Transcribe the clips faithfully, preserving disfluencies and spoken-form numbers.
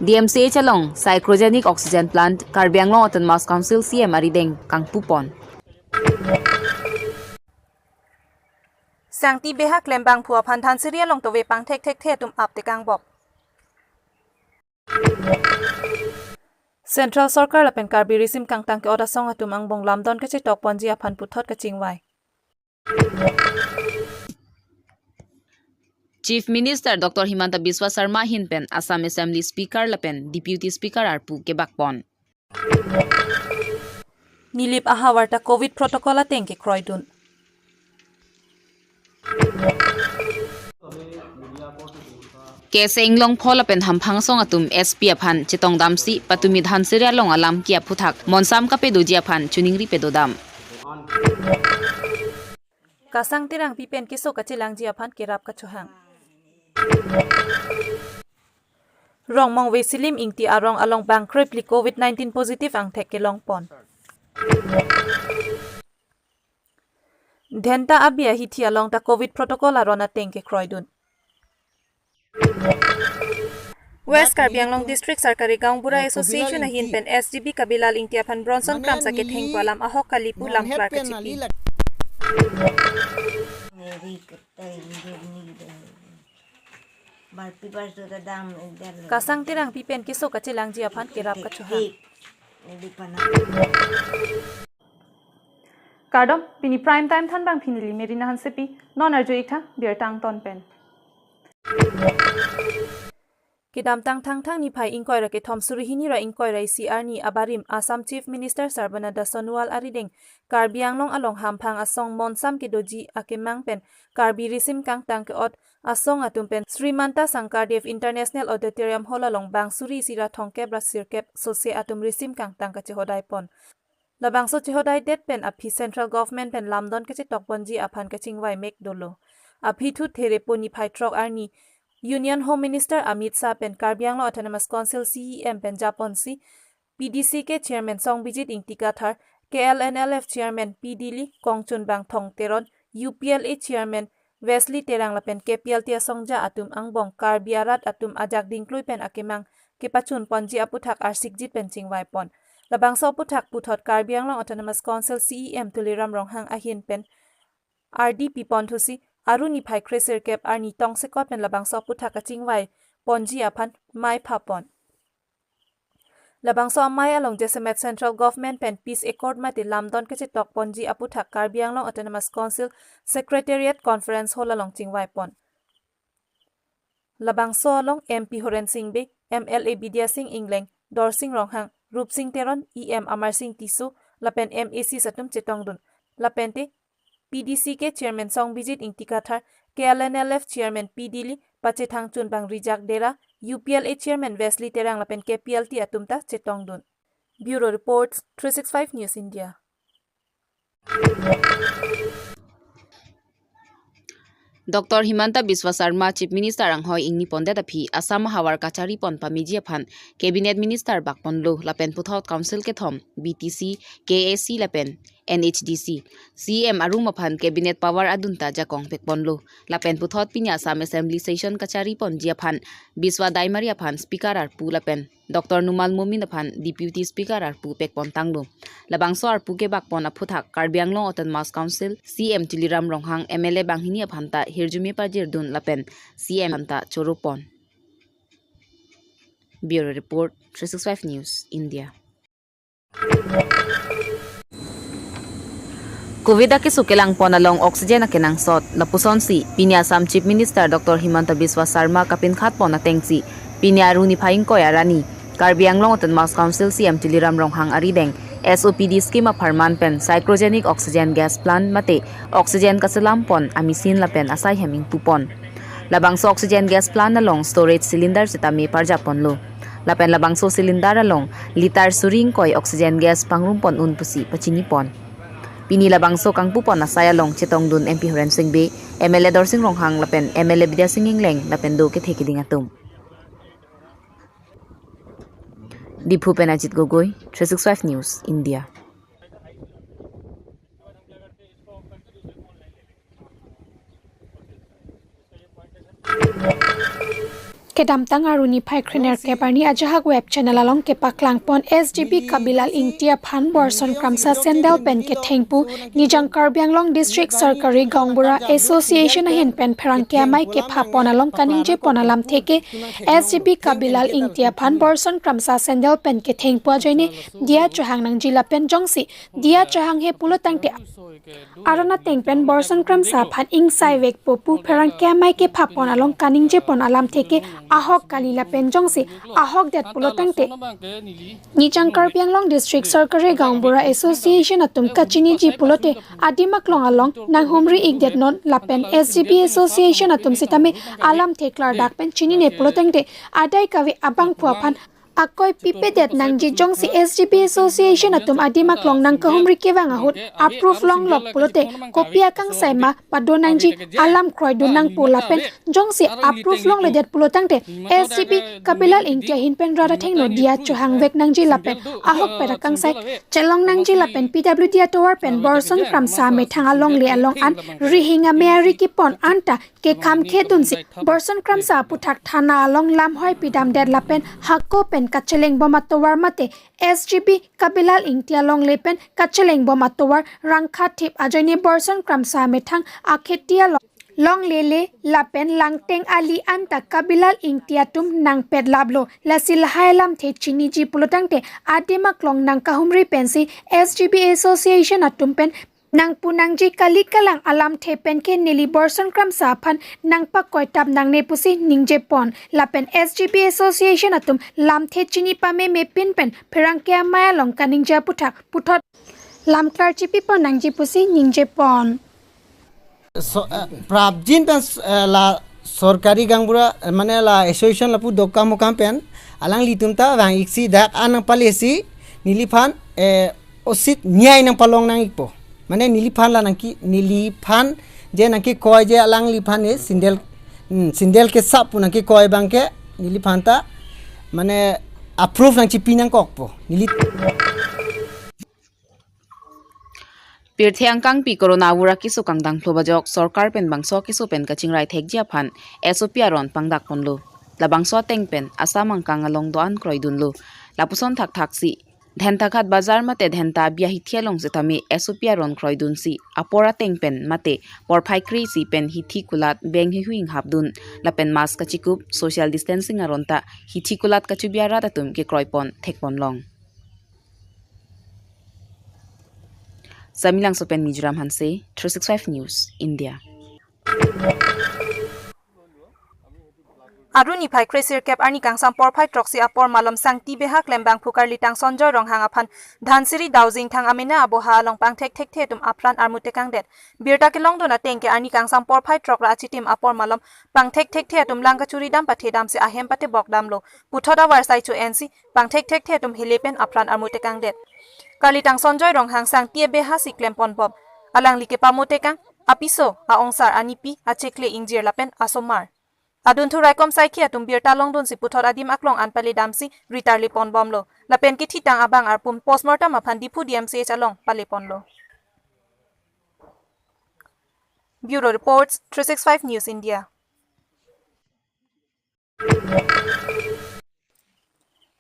D M C H along cryogenic oxygen plant Karbi Anglong Autonomous Council C M arideng kangpupon. Sangti behak klembangphu aphan Dhansiri along tove pangthek thekthe atum apte kangbok. Central Sorkar lapen Karbi risim kangtang ke-ot asong atum angbong lamdon kachetokponji aphan puthot kachingvai. Chief Minister Doctor Himanta Biswa Sarma ahin pen Assam Assembly Speaker lapen Deputy Speaker arpu kebakpon. Nilip ahavar ta Covid protocol ateng kekroidun. Kese inglong phol lapen hamphang asong atum S P aphan chetongdamsi patumi Dhansiri along alam ke aphuthak monsam kapedoji aphan choningri pedodam. Kasang Terangpi pen keso kachelangji aphan kerap kachohang. Rongmongve Silim Ingti arong along bang krepli Covid nineteen positive angthek kelongpon. Dhenta Abiya hithi along ta Covid protocol aron ateng kekroidun. West Karbi Anglong District Sarkari Gaonbura Association ahin pen S G B Kabilal Ingti aphan Bronson Kramsa kethengpo alam ahok kali pu lam klar kachipi. Kasang Terangpi pen keso kachelangji aphan kerap kachohang. Kardom, pini prime time thanbangphi neli Merina Hansepi, non arju iktha birta angton pen. Kedamtang Thangthang niphai ingkoi ra kethom suri hini ra ingkoi ra isi arni abarim Assam Chief Minister Sarbananda Sonowal arideng Karbi Anglong along hamphang asong monsam kedoji akemang pen Karbi risim kangtang ke-ot asong atum pen Srimanta Sankardev International Auditorium Hall along bang suri isi ra thomkep ra sirkep sose atum risim kangtang kachehodaipon. Labangso chehodaidet pen aphi Central Government pen lamdon kachetokponji aphan kachingvai mek dolo. Aphi thu Therepo niphai throk arni Union Home Minister Amit Shah pen Karbi Anglong Autonomous Council C E M pen japonsi P D C K Chairman Songbijit Ingti Kathar, K L N L F Chairman P Dili, Kongchunbang Thong Teron, U P L A Chairman Wesley Terang lapen K P L T asongja atum angbong Karbi arat atum ajak dingklui pen akemang kepachunponji aphuthak arsikjit pen chingvaipon. Labangso aphuthak puthot Karbi Anglong Autonomous Council C E M Tuliram Ronghang ahin pen ardi pipon thusi arni phai kresirkep arni tongsekot pen labangso aphuthak kachingvaiponji aphan mei phapon. Labangso amei along jasemet Central Government pen Peace Accord mate lamdon kachetokponji aphuthak Karbi Anglong Autonomous Council Secretariat Conference Hall along chingvaipon. Labangso along M P Horen Sing Bey, M L A Bidya Sing Engleng, Dorsing Ronghang, Rupsing Teron, E M Amarsing Tisso, lapen M A Cs atum chetongdun. Lapente P D C K Chairman Songbijit Ingti Kathar, K L N L F Chairman P Dili, Pachethang Chunbang Rijak Dera, U P L A Chairman Wesley Terang lapen K P L T atum ta chetongdun. Bureau Reports, three six five News India. Doctor Himanta Biswa Sarma Chief Minister anghoi ingnipondet aphi Assam ahavar kacharipon pameji aphan Cabinet Minister bakponlo lapen puthot Council kethom B T C, K A C lapen N H D C, C M arum aphan Cabinet power adunta jakong pekponlo. Lapen puthot pini Assam Assembly Session kachariponji aphan Biswa Daimari aphan Speaker arpu lapen Doctor Numal Momin aphan Deputy Speaker arpu pekpontanglo. Labangso arpu kebakpon aphuthak Karbi Anglong Autonomous Council C M Tuliram Ronghang M L A banghini aphanta hirjume pajirdun lapen C M aphanta choropon. Bureau Report, three six five News India. Covid akeso kelangpon along oxygen akenangsot, lapusonsi pini Assam Chief Minister Doctor Himanta Biswa Sarma kapinkhatpon atengsi pini Aru niphai ingkoi arni Karbi Anglong Autonomous Council C M Tuliram Ronghang arideng S O P D scheme apharman pen cryogenic oxygen gas plant mate oxygen kaselampon a-machine lapen asai hem ingpupon. Labangso oxygen gas plant along storage cylinder sitame parjapponlo. Lapen labangso cylinder along litre suri ingkoi oxygen gas pangrumpon un pusi pachinipon. Pini labangso kangpupon asai along chetongdun M P Horen Sing Bey, M L A Dorsing Ronghang lapen M L A Bidya Sing Engleng lapen do kethe keding atum. Diphu pen Ajit Gogoi, three six five News India. Kedamtang Arni phai krenerkep arni ajahak web channel along kepaklang pon S G B Kabilal Ingti aphan Borson Kramsa Sandal pen kethengpu Nijang Karbi Anglong District Sarkari Gaonbura Association ahin pen pherangke amei kepha pon along kaningje pon alamthe ke S G B Kabilal Ingti aphan Borson Kramsa Sandal pen kethengpu ajoine diya chohang nangji lapen jongsi diya chohanghe pulo tangte aron ateng pen Borson Kramsa aphan ingsaivekpo pu pherangke amei kepha pon along kaningje pon alamthe ke ahok kali lapen jongsi ahokdet pulo tangte Nijang Karbi Anglong District Sarkari Gaonbura Association atum kachiniji pulote adim aklong along nanghumri ikdet non lapen S G B Association atum sitame alamthe klardak pen chinine pulo tangte adai kave abangphu aphan akoi pipedet nangji jongsi S G B Association atum adim aklong nangkahumri kevang ahut approve longlok pulote kopi akangsai ma pado nangji alam kroidun nangpo lapen jongsi approve longledet pulo tangte S G B Kabilal Ingti ahin pen rat athengno diya chohangvek nangji lapen ahokpet akangsai chelong nangji lapen P W D atovar pen Borson Kramsa amethang alongle along an rihing ame ari kepon anta kekhamkhedunsi Borson Kramsa aputhak thana along lamhoi pidamdet lapen hako pen kachelengbom atovar mate S G B Kabilal Ingti alongle pen kachelengbom atovar rangkha thip ajoine Borson Kramsa amethang akheti along longlele lapen langteng ali anta Kabilal Ingti atum nangpetlaplo. Lasi lahai alamthe chiniji pulo tangte adim aklong nangkahumri pensi S G B Association atum pen nangpu nangji kali kalang alamthe pen ke neli Borson Kramsa aphan nangpakoitap nangne pusi ningje pon lapen S G B Association atum lamthe chini pameme pin pen pherangke amei along kaningje aputhak puthot lamklar chipi pon nangji pusi ningje pon. So, eh, prapjin pen, eh, la Sarkari Gaonbura, eh, mane la association lapu dokam mokam pen alanglitum ta vang iksi dak an nangpalesi neliphan, eh, usit nyai nangpalong nang ikpo. Mane neliphan la nangki neliphan je nangkekoi je alangliphan ne sandal, hmm, sandal kesap pu nangkekoi abang ke neliphan ta mane approve nangchipi nangkokpo. Neli Pirthe angkangpi corona avur akeso kangdang phlo bajok sorkar pen bangso akeso pen kachingrai thekji aphan S O P aron pangdak ponlo. Labangso ateng pen Assam angkang along do-an kroidunlo. Lapuson thakthaksi Dhentaghat Bazar mate Dhenta Biahithi along setame S O P aron kroidunsi apor ateng pen mate porphai kre-isi pen hithi kulat beng hihui inghapdun lapen mask kachikup social distancing aron ta hithi kulat kachubi arat atum kekroi pon thekponlong. Samilang Sopen Mizoram Hanse, three six five News, India. Arni phai kre sirkep arni kangsam porphai throksi apor malom Sangti Beha klembangphu Karlitang Sonjoy Ronghang aphan Dhansiri Daujing thang amena aboha along pangthek thekthe atum apran armu tekangdet. Birta kelongdun ateng ke arni kangsam porphai throk ra achitim apor malom pangthek thekthe atum lang kachuri dam pathe damsi ahem patebok damlo. Puthot avarsai cho-ensi pangthek thekthe atum hele pen apran armu tekangdet. Karlitang Sonjoy Ronghang Sangti Beha si klem ponbom. Alangli kepamo tekang apiso, a-ongsar, anipi, achekle ingjir lapen asomar. Adunthu raikom saikhi atum birta longdunsi puthot adim aklong an pale damsi ritarli ponbomlo. Lapen kethitang abang arpum postmortem aphan Diphu D M C H along pale ponlo. Bureau Reports, three six five News India.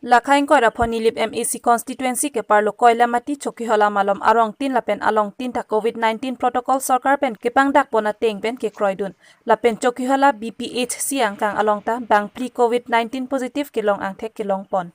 Lakha ingkoi ra pho Nilip M A C constituency keparlo Koilamati Chokihola malom arong tin lapen along tin ta covid nineteen protocol sorkar pen kepangdak pon ateng pen kekroidun. Lapen Chokihola B P H C angkang along ta bangphli covid nineteen positive kelong angthek kelong pon.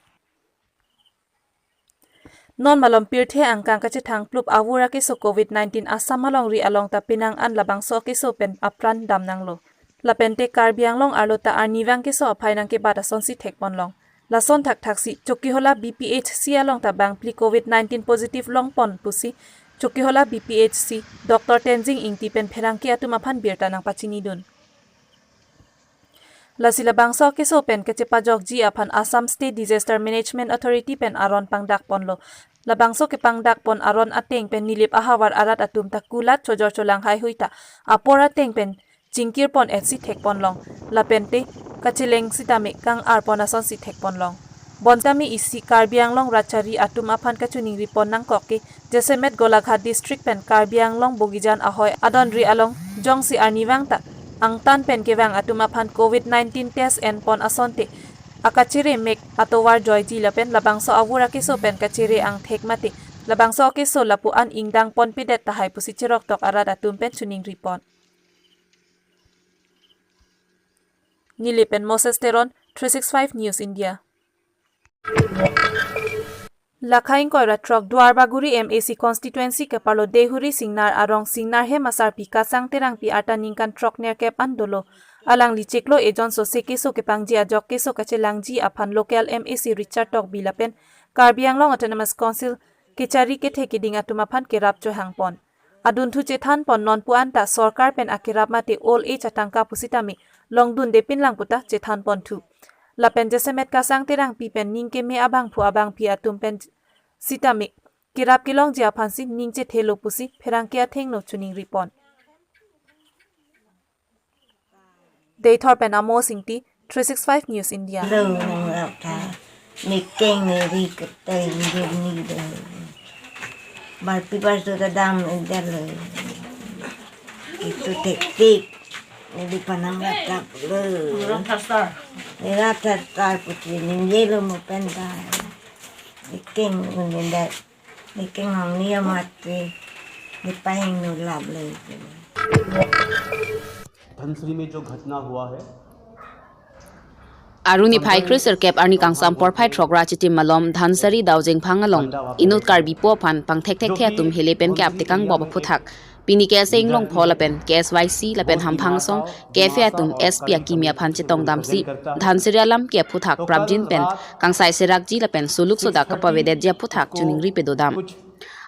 Non malom pirthe angkang kachethang plup avur akeso covid nineteen Assam alongri along ta penang an labangso akeso pen apran damnanglo. Lapente Karbi Anglong arlo ta arnivang keso aphai nangkebat asonsi thekponlong. Lason thakthaksi Chokihola B P H C along ta bangphli covid nineteen positive longpon pusi Chokihola B P H C Doctor Tenzing Ingti pen pherangke atum aphan birta nangpachinidun. Lasi labangso akeso pen kachepajokji aphan Assam State Disaster Management Authority pen aron pangdak ponlo. Labangso kepangdak pon aron ateng pen Nilip ahavar arat atum ta kulat chojor cholang haihui ta apor ateng pen chingkir pon etsi thekponlong. Lapente kacheleng sitame kang-ar pon asonsi thekponlong. Bonta me isi Karbi Anglong Ratchari atum aphan kachiningri pon nangkok ke jasemet Golaghat district pen Karbi Anglong Bogijan ahoi adonri along jongsi arnivang ta angtan pen kevang atum aphan covid nineteen test enpon asonte akachere mek atovar joiji lapen labangso avur akeso pen kachere angthek mate labangso akeso lapu-an ingdang ponpedet tahai pusi cheroktok arat atum pen chiningripon. Nilip pen Moses Teron, three six five News India. Lakha ingkoi ra throk Duarbagori M A C constituency keparlo Dehuri Singnar arong Singnar hem asarpi Kasang Terangpi arta ningkan throk nerkep an dolo. Alangli chiklo ejon so se keso kepangji ajok keso kachelangji aphan local M A C Richard Tokbi lapen Karbi Anglong Autonomous Council kechari kethe keding atum aphan kerap chohangpon. Adunthu chethanpon non pu-an ta sorkar pen akerap mate old age atangka pusitame longdundepin lang puta chethanponthu. Lapen jasemet Kasang Terangpi pen ning keme abangphu abangphi atum pen sitame kerap kelongji aphansi ning chethelo pusi pherangke athengno chiningripon. Deithor pen Amos Ingti, three six five News India. Lo nang rap tha. Mekeng meri ketai ni ni de. Barpi bar tu kadam inter lo. Itu tektik. Jadi panang rap tha lo. Rap tha star. Rap tha star putri ni ye lo mo pen ta. Mekeng ni de. Mekeng hong ni amat ke. Ni paing nu lap lo. Dhansiri में जो घटना हुआ है, Aru niphai kre sirkep arni kangsam porphai throk ra chitim malom Dhansiri Daujengphang along inut Karbipo aphan pangthekthekthe atum hele pen ke-ap tekang bop aphuthak pini K S A Inglongpho lapen K S Y C lapen Hamphang asong K F A atum S P akimi aphan chetongdamsi Dhansiri alam ke aphuthak prapjin pen kangsai serakji lapen suluk sodak kapavedetji aphuthak chiningri pedodam.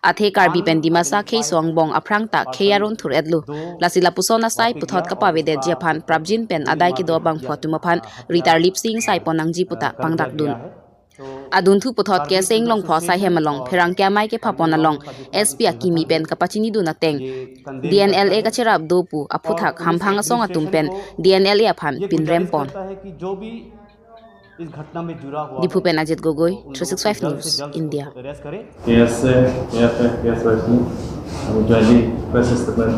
Athe Karbi pen Dimasa khei so angbong aphrang ta khei aron thur-etlo. Lasi lapuson asai puthot kapavedetji aphan prapjin pen adai kedo abangphu atum aphan ritar lipsing saipon nangji puta pangdakdun. Adunthu puthot K S A Inglongpho asai hem along pherangke amei kephapon along S P akimi pen kapachinidun ateng D N L A kacherap do pu aphuthak Hamphang asong atum pen D N L A aphan pinrempon. इस घटना में जुड़ा हुआ Diphu pen Ajit Gogoi, three six five News, India. K S A, K F A, K S Y C, আমি জইণ্টলি press statement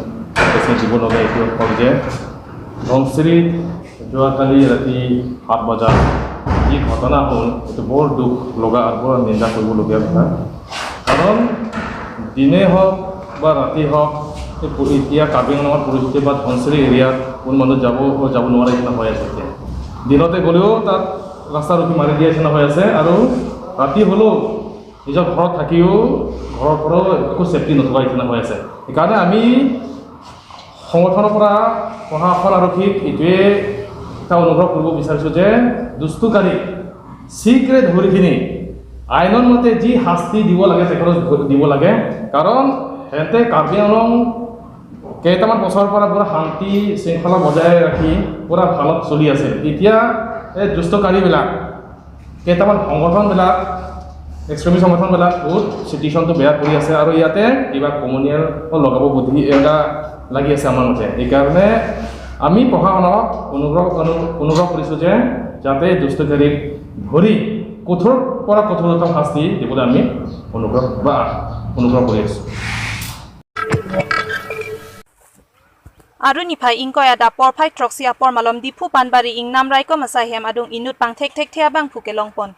দিব লগা এইটো হ'ল যে ধনশিৰিত যোৱাকালি ৰাতি সাত বজাত যি ঘটনা হ'ল, এইটো বৰ দুখ লগা আৰু বৰ নিন্দা কৰিবলগীয়া কথা। কাৰণ দিনে হওক বা ৰাতি হওক, এই প-, এতিয়া কাৰ্বি আংলঙৰ পৰিস্থিতি বা ধনশিৰি এৰিয়াত কোনো মানুহ যাব, যাব নোৱাৰে নিচিনা হৈ আছে এতিয়া। দিনতে গ'লেও তাত ৰাস্তা ৰখি মাৰি দিয়া নিচিনা হৈ আছে আৰু ৰাতি হ'লেও নিজৰ ঘৰত থাকিও ঘৰৰ পৰাও একো ছেফটি নথকা নিচিনা হৈ আছে। সেইকাৰণে আমি সংগঠনৰ পৰা প্ৰশাসন আৰক্ষীক এইটোৱে এটা অনুৰোধ কৰিব বিচাৰিছোঁ যে দুষ্কৃতিকাৰী শীঘ্ৰে ধৰি কিনি আইনৰ মতে যি শাস্তি দিব লাগে তেখেতক দিব লাগে। কাৰণ সিহঁতে কাৰ্বি আংলং কেইটামান বছৰৰ পৰা পুৰা শান্তি শৃংখলা বজাই ৰাখি পুৰা ভালত চলি আছিল। এতিয়া এই দুষ্কৃতিকাৰীবিলাক কেইটামান সংগঠনবিলাক, এক্সট্ৰিমিষ্ট সংগঠনবিলাক বহুত চিটুৱেশ্যনটো বেয়া কৰি আছে আৰু ইয়াতে কিবা কমনিয়েল লগাব বুদ্ধি এটা লাগি আছে আমাৰ মতে। সেইকাৰণে আমি প্ৰশাসনক অনুগ্ৰহ, অনু-, অনুগ্ৰহ কৰিছোঁ যে যাতে দুষ্কৃতিকাৰীক ধৰি কঠোৰ পৰা কঠোৰতম শাস্তি দিবলৈ আমি অনুগ্ৰহ বা অনুগ্ৰহ কৰি আছোঁ। Aru niphai ingkoi adap porphai throksi apor malom Diphu Panbari ingnam raikom asai hem adung inut pangthekthekthe abangphu kelongpon.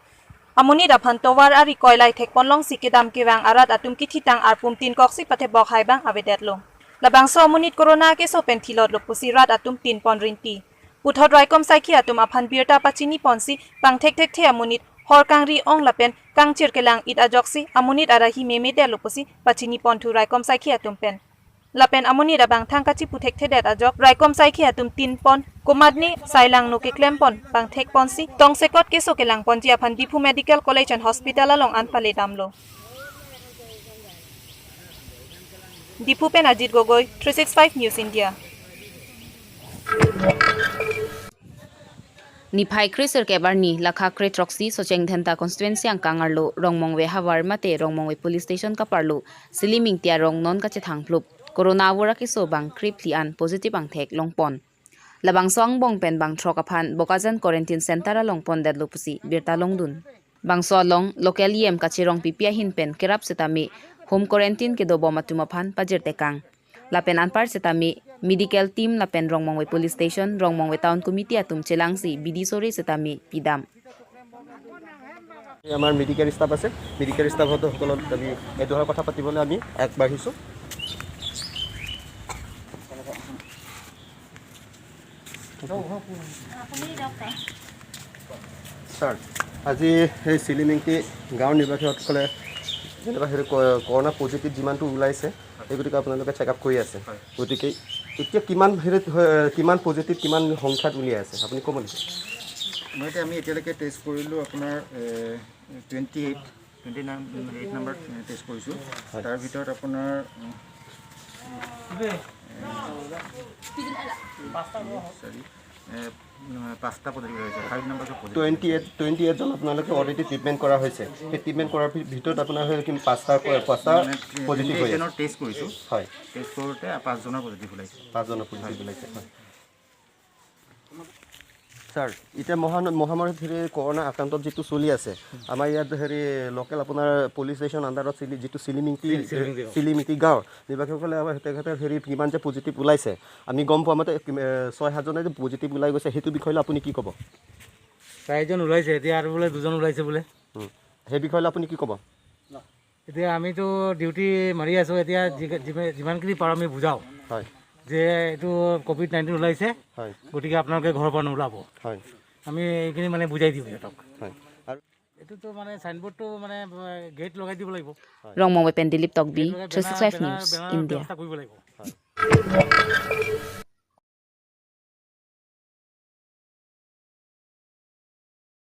Amonit aphan tovar ari koilai thekpon longsi kedam kevang arat atum kithitang arpum tin koksi pathebok hai abang avedetlo. Labangso amonit corona keso pen thilotlo pusi rat atum tinpon rinti. Puthot raikom saikhi atum aphan birta pachiniponsi pangthekthekthe amonit hor kangri ong lapen kangchir kelang-it ajoksi amonit arahi memedetlo pusi pachiniponthu raikom saikhi atum pen. Lapen amonit abang thang kachiputhekthedet ajok raikom saikhi atum tinpon komatne sailangno keklempon pangthekponsi tongsekot keso kelangponji aphan Diphu Medical College and Hospital along an paledamlo. Diphu pen Ajit Gogoi, three six five News India. Niphai kre sirkep arni lakha kre throksi Socheng Dhenta constituency angkang arlo Rongmongve havar mate Rongmongve police station kaparlo Silim Ingti arong non kachethangphlup corona avur akeso bang krephli an positive angthek longpon. Labangso angbong pen bang throk aphan Bokajan quarantine center along pondetlo pusi birta longdun. Bangso along local E M Kacherong Pipi ahin pen kerap setame home quarantine kedobom atum aphan pajirtekang. Lapen anpar setame medical team lapen Rongmongve Police Station, Rongmongve Town Committee atum chelangsi bidi sore setame pidam. আমাৰ medical staff আছে, মেডিকেল ষ্টাফসকলক আমি এডোখৰ কথা পাতিবলৈ আমি আগবাঢ়িছোঁ। ছাৰ, আজি সেই চিলিমিংটি গাঁৱৰ নিবাসীসকলে যেনিবা সেইটো ক- কৰোণা পজিটিভ যিমানটো ওলাইছে, সেই গতিকে আপোনালোকে চেকআপ কৰি আছে। গতিকে এতিয়া কিমান হেৰিত হয়, কিমান পজিটিভ, কিমান সংখ্যাত উলিয়াই আছে, আপুনি ক'ব নেকি? মই এতিয়া আমি এতিয়ালৈকে টেষ্ট কৰিলোঁ আপোনাৰ twenty eight twenty nine eight number test কৰিছোঁ। তাৰ ভিতৰত আপোনাৰ উম, এ, চাৰি এ, উম, পাঁচটা পজিটিভ হৈছে, five number positive. Twenty eight twenty এইটজন আপোনালোকে অলৰেডি ট্ৰিটমেণ্ট কৰা হৈছে। সেই ট্ৰিটমেণ্ট কৰাৰ ভি- ভিতৰত আপোনাৰ সেই কি পাঁচটা পাঁচটা পজিটিভ হৈ আছে। টেষ্ট কৰিছোঁ। হয়। টেষ্ট কৰোঁতে পাঁচজনৰ পজিটিভ ওলাইছে। পাঁচজনৰ পজিটিভ ওলাইছে। হয়। ছাৰ, এতিয়া মহান মহামাৰীত হেৰি কৰোণা আক্ৰান্তত যিটো চলি আছে, আমাৰ ইয়াত হেৰি লোকেল আপোনাৰ পুলিচ ষ্টেচন আণ্ডাৰত চিলি যিটো চিলিমিংটি চিলিমিংটি গাঁও। চিলিমিংটি গাঁৱৰ নিবাসীসকলে আমাৰ তেখেতৰ হেৰি কিমান যে পজিটিভ ওলাইছে, আমি গম পোৱা মতে কিম- এ, ছয় সাতজনে যে পজিটিভ ওলাই গৈছে, সেইটো বিষয়লৈ আপুনি কি ক'ব? চাৰিজন ওলাইছে, এতিয়া আৰু বোলে দুজন ওলাইছে বোলে। উম। সেই বিষয়লৈ আপুনি কি ক'ব? এতিয়া আমিতো ডিউটি মাৰি আছোঁ, এতিয়া যি- যিমে- যিমানখিনি পাৰোঁ আমি বুজাওঁ হয়। যে এইটো কভিড নাইণ্টিন ওলাইছে, হয়। গতিকে আপোনালোকে ঘৰৰ পৰা নোলাব। হয়। আমি এইখিনি মানে বুজাই দিওঁ সিহঁতক। হয়। আৰু এইটোতো মানে চাইনবোৰ্ডটো মানে গেট লগাই দিব লাগিব। Rongmongve pen Dilip Tokbi, লগাই three six five banner- News, banner India. ব্যৱস্থা কৰিব লাগিব।